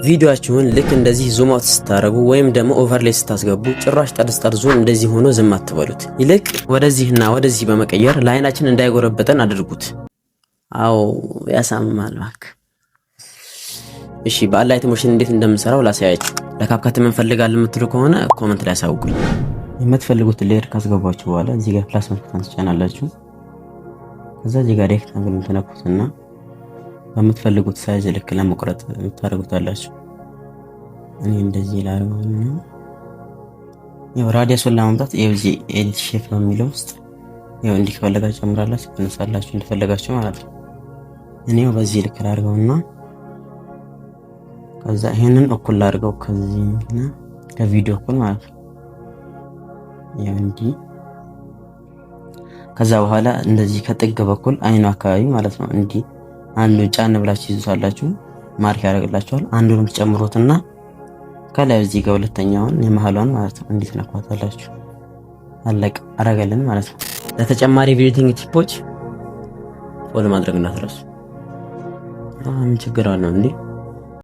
ቪዲዮአችሁን ልክ እንደዚህ zoom out ስታደርጉ ወይም ደግሞ overlay ስታስገቡ ጭራሽ ጠርዝ ጠርዙን እንደዚህ ሆኖ ዝም አትበሉት። ይልቅ ወደዚህና ወደዚህ በመቀየር ለአይናችን እንዳይጎረበጠን አድርጉት። አዎ፣ ያሳምማል እባክህ። እሺ፣ በ Alight Motion እንዴት እንደምሰራው ላሳያችሁ። ለ CapCut እንፈልጋለን የምትሉ ከሆነ comment ላይ አሳውቁኝ። የምትፈልጉትን layer ካስገባችሁ በኋላ እዚህ ጋር plus ምልክቷን ትጫናላችሁ። ከዛ እዚህ ጋር rectangle ትነኩትና በምትፈልጉት size ልክ ለመቁረጥ የምታደርጉታላችሁ። እኔ እንደዚህ ላድርገውና ያው radius ኡን ለማምጣት እዚህ edit shape በሚለው ውስጥ ያው እንዲህ ከፈለጋችሁ ጨምራላችሁ፣ ቀንሳላችሁ እንደፈለጋችሁ ማለት ነው። እኔው በዚህ ልክ ላድርገውና ከዛ ይሄንን እኩል ላድርገው ከዚህና ከቪዲዮ እኩል ማለት ነው። ያው እንዲህ፣ ከዛ በኋላ እንደዚህ ከጥግ በኩል አይኑ አካባቢ ማለት ነው፣ እንዲህ አንዱ ጫን ብላችሁ ይዙታላችሁ፣ mark ያደርግላችኋል። አንዱንም ትጨምሩትና ከላይ እዚህ ጋር ሁለተኛውን የመሀሏን ማለት ነው እንዲህ ትነኳታላችሁ። አለቅ አረገልን ማለት ነው። ለተጨማሪ video editing tip ኦች follow ማድረግ እንዳትረሱ። ምን ችግር አለው እንዴ?